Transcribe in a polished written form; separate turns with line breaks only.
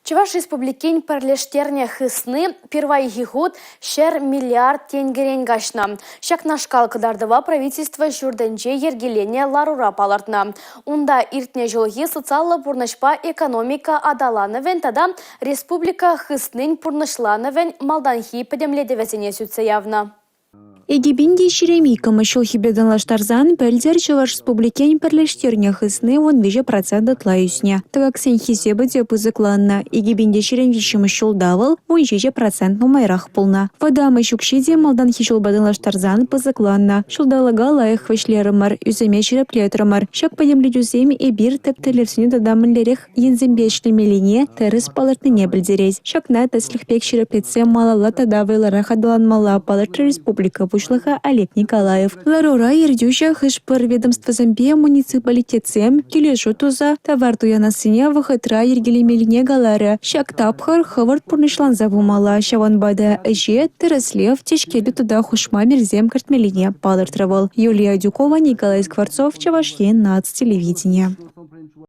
Чӑваш Республикин пӗрлештернӗ хысни пирвайхи хут 100 миллиард тенкӗрен каҫнӑ. Ҫакнашкал кӑтартӑва Правительство ҫуртӗнче йӗркеленӗ ларура палӑртнӑ. Унта иртнӗ ҫулхи социаллӑ пурнӑҫпа экономика аталанӑвӗн тата республика хыснин пурнӑҫланӑвӗн малтанхи пӗтӗмлетӗвӗсене сӳтсе явнӑ.
2022-мӗш ҫулхипе танлаштарсан пӗлтӗр Чӑваш Республикин пӗрлештернӗ хысни 13 процент ытла ӳснӗ. Тӑкаксен хисепӗ те пысӑкланнӑ, 2023-мӗш ҫулта вӑл 17 процент нумайрах пулнӑ. Вӑтам ӗҫ укҫи те малтанхи ҫулпа танлаштарсан пысӑкланнӑ. Ҫулталӑка лайӑх вӗҫлерӗмӗр, ӳсӗме ҫирӗплетрӗмӗр. Ҫак пӗтӗмлетӳсем эпир тӗп тӗллевсене тата мӗнлерех енсемпе ӗҫлемеллине тӗрӗс палӑртнине пӗлтерет. Ҫакна тӗслӗх пек ҫирӗплетсе малалла тата вӑйлӑрах аталанмалла палӑртрӗ республика Пуҫлӑхӗ Олег Николаев. Ларура ертӳҫӗ хӑш-пӗр ведомствӑсемпе муниципалитетсем килӗшӳ туса тавар туянассине вӑхӑтра йӗркелемеллине каларӗ. Ҫак тапхӑр хӑвӑрт пурнӑҫланса пымалла, ҫавӑнпа та ӗҫе тӗрӗслев, тишкерӳ тата хушма мерӑсем кӗртмеллине палӑртрӗ вӑл. Юлия Адюкова, Николай Скворцов, Чӑваш Ен наци телевиденийӗ.